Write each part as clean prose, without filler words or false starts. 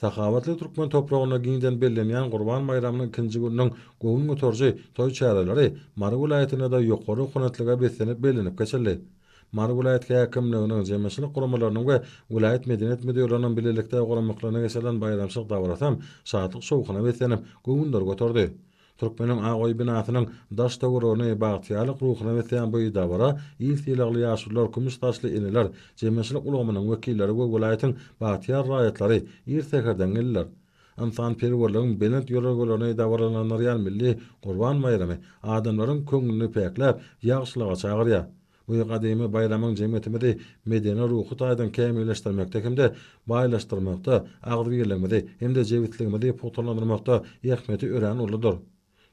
Sahawatly türkmen topragynda giňden bellenýän Gurban baýramynyň ikinji gününiň göwün göteriji toý çäreleri Mary welaýatynda-da ýokary ruhanyýetlige beslenip bellenip geçildi. Mary welaýat häkimliginiň, jemgyýetçilik guramalarynyň we welaýat medeniýet müdirliginiň bilelikde guramaklarynda geçirilen baýramçylyk dabarasy hem şatlyk-şowhuna beslenip, göwünleri göterdi. Türkmeniň ak öýi binasynyň daş-töweregini bagtyýarlyk ruhuna besleýän bu dabara il sylagly ýaşulular, kümüş saçly eneler, jemgyýetçilik ulgamynyň wekilleri we welaýatyň bagtyýar raýatlary ir säherden geldiler. Ynsanperwerligiň belent ýörelgelerini dabaralandyrýan milli Gurban baýramy adamlaryň köňlüni päkläp, ýagşylyga çagyrýar. Bu gadymy baýramyň jemgyýetimizi medeni-ruhy taýdan kämilleşdirmekde hem-de baýlaşdyrmakda, agzybirligimizi hem-de jebisligimizi pugtalandyrmakda ähmiýeti örän uludyr.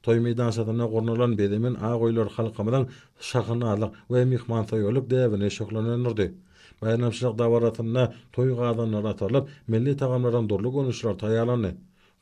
Toý meýdançasynda gurnalan bezemen ak öýler halkymyzyň şahynarlyk we myhmansöýerlik däbini şöhlelendirdi. Baýramçylyk dabarasynda toý gazanlary atarylyp, milli tagamlaryň dürli görnüşleri taýýarlandy.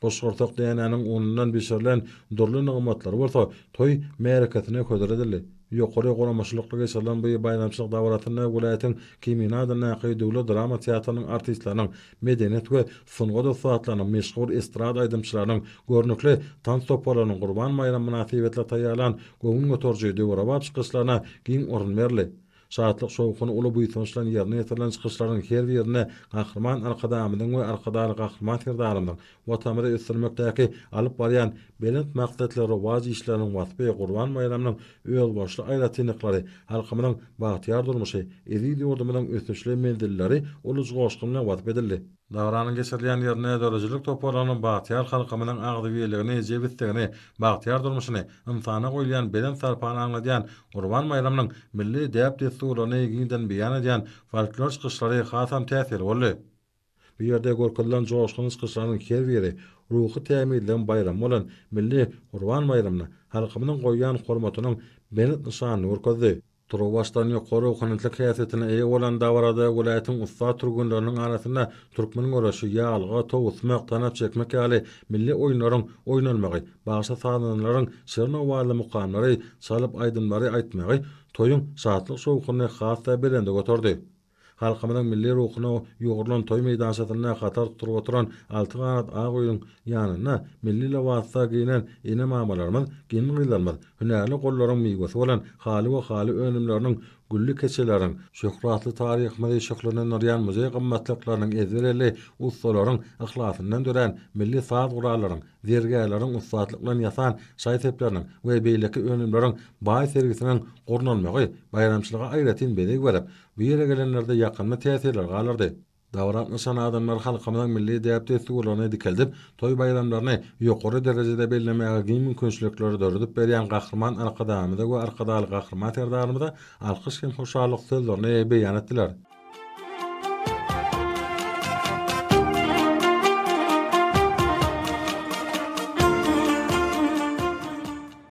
Guşgursak dänäniň unundan bişirilen dürli nygmatlar bolsa toý märekesine hödür edildi. Ýokary guramaçylykly geçirilen bu baýramçylyk dabarasynda welaýatyň Kemine adyndaky döwlet drama teatrynyň artistleriniň, medeniýet we sungat ussatlarynyň, meşhur estrada aýdymçylarynyň, görnükli tans toparlarynyň Gurban baýramy mynasybetli taýýarlan göwün göteriji döwrebap çykyşlaryna giň orun berildi. Şatlyk-şowhuny uly buýsanç bilen ýerine ýetirilen çykyşlaryň her birinde Gahryman Arkadagymyzyň we Arkadagly Gahryman Serdarymyzyň Watanymyzy ösdürmekdäki alyp barýan belent maksatly rowaç işleriniň waspy, Gurban baýramynyň özboluşly aýratynlyklary, halkymyzyň bagtyýar durmuşy, eziz ýurdumyzyň ösüşli menzilleri uly joşgun bilen wasp edildi. Dabaranyň geçirilýän ýerinde döredijilik toparlarynyň bagtyýar halkymyzyň agzybirligini, jebisligini, bagtyýar durmuşyny, ynsana goýulýan belent sarpany aňladýan Gurban baýramynyň milli däp-dessurlaryny giňden beýan edýän folklor çykyşlary hasam täsirli boldy. Bu ýerde görkezilen joşgunly çykyşlaryň her biri ruhy tämizligiň baýramy bolan milli Gurban baýramyna halkymyzyň goýýan hormatynyň belent nyşanyny görkezdi. Turuwbaşdan ýokary ruhanyýetlik häsiýetine eýe bolan dabarada welaýatyň ussat türgenleriniň arasynda türkmen göreşi, ýaglyga towusmak, tanap çekmek ýaly milli oýunlaryň oýnalmagy, bagşy-sazandalaryň şirin owazly mukamlary çalyp aýdymlary aýtmagy toýuň şatlyk-şowhunyny has-da belende göterdi. Halkymyzyň milli ruhuna ýugrulan toý meýdançasynda hatar tutulyp oturan alty ganat ak öýüň ýanynda milli lybasda geýnen ene-mamalarymyz, gelin-gyzlarymyz hünärli gollaryň miwesi bolan haly we haly önümleriniň, gülli keçeleriň, şöhratly taryhymyzy şöhlelendirýän muzeý gymmatlyklarynyň ezber elli ussalaryň yhlasyndan dörän milli saz gurallaryň, zergärleriň ussatlyk bilen ýasan şaý-sepleriniň we beýleki önümleriň baý sergisiniň gurnalmagy baýramçylyga aýratyn bezeg berip, Bu ýere gelenlerde ýakymly täsirler galardy. Dabara gatnaşan adamlar halkymyzyň milli däp-dessurlaryny dikeldip, toý-baýramlaryny ýokary derejede bellemäge giň mümkinçilikleri döredip berýän Gahryman Arkadagymyza we Arkadagly Gahryman Serdarymyza alkyş hem hoşallyk sözlerini beýan etdiler.